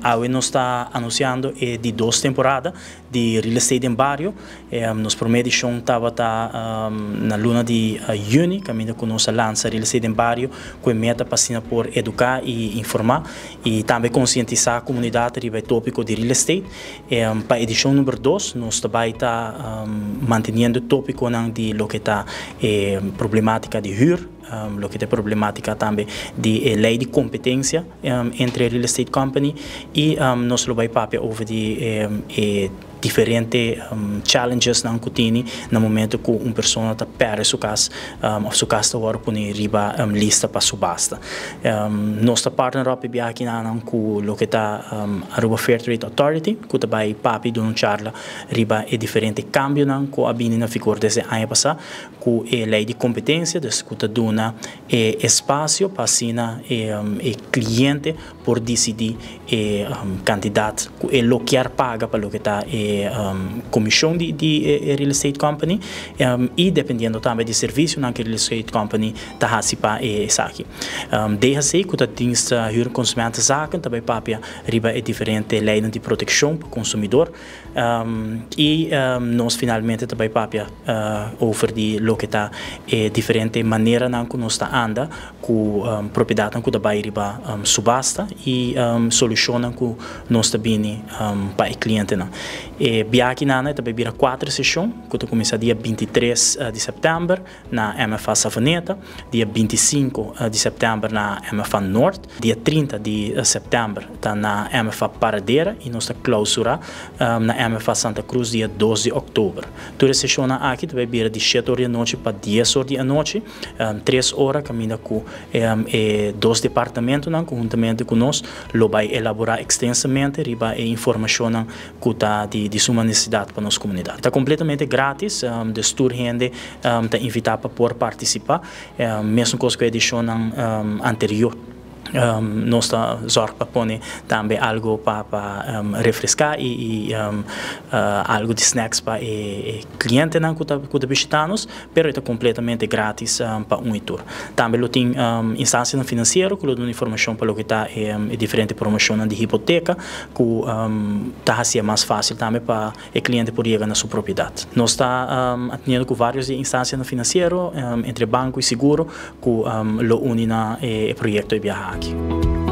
Awe nos ta anunsiando e di dos temporada di Real Estate den Bario. Nos promé edishon tabata na luna di yüni, kaminda ku nos a lansa Real Estate den Bario ku e meta pa asina por eduká i informá i tambe konsientisá komunidat riba e tópiko di real estate. Pa edishon number dos nos ta bai ta manteniendo e tópikonan di loke ta e problemátika di hür, loke ta e problemátika tambe di e lei di kompetensia entre real estate company i nos lo bai papia over di e diferente challengesnan ku tini na momento ku un persona ta pèrdè su kas òf su kas ta wòrdu pone riba lista pa subasta. Nos ta partner op e biaha kinanan ku loke ta Aruba Fair Trade Authority ku ta bai papia i duna un charla riba e diferente kambionan ku a bini na vigor desde aña pasá ku e lei di kompetensia, dus ku ta duna e espasio pa asina e kliente por disidí e kantidat ku e lo kier paga pa loke ta e komishon di di e real estate company i dependiendo tambe di servisionan ku e real estate company ta hasi pa e esaki. DHC ku ta Dienst Huur en Consumentenzaken ta bai papia riba e diferente leinan di protekshon pa konsumidor i nos finalmente ta bai papia over di loke ta e diferente maneranan ku nos ta anda ku propiedatnan ku ta bai riba subasta i solushonnan ku nos ta bini pa e klientenan. E biakinan ta bai bira kuater seshon ku ta kuminsá dia 23 di sèptèmber na MFA Savaneta, dia 25 di sèptèmber na MFA Noord, dia 30 di sèptèmber ta na MFA Paradera i nos ta klousurá na MFA Santa Cruz dia 2 di òktober. Tur e seshonnan aki ta bai bira di shete or di anochi pa dies or di anochi. 3 ora kaminda ku e dos departamentonan konhuntamente ku nos lo bai elaborá ekstensamente riba e informashonnan ku ta di suma nesesidat pa nos komunidat. Ta kompletamente gratis, dus tur hende ta invitá pa por partisipá. Mesun kos ku e edishonnan anterior. Nos ta zorg pa pone tambe algo pa refresca y algo di snacks pa e clientenan cu ta bishita nos, pero e ta completamente gratis pa un y tur. Tambe lo tin instancianan financiero cu lo duna informacion pa loke ta e diferente promocionnan di hipoteca cu ta haci'e mas facil tambe pa e cliente por yega na su propiedad. Nos ta ateniendo cu varios di e instancianan financiero, entre banco y seguro, cu lo uni na e proyecto e biaha aki.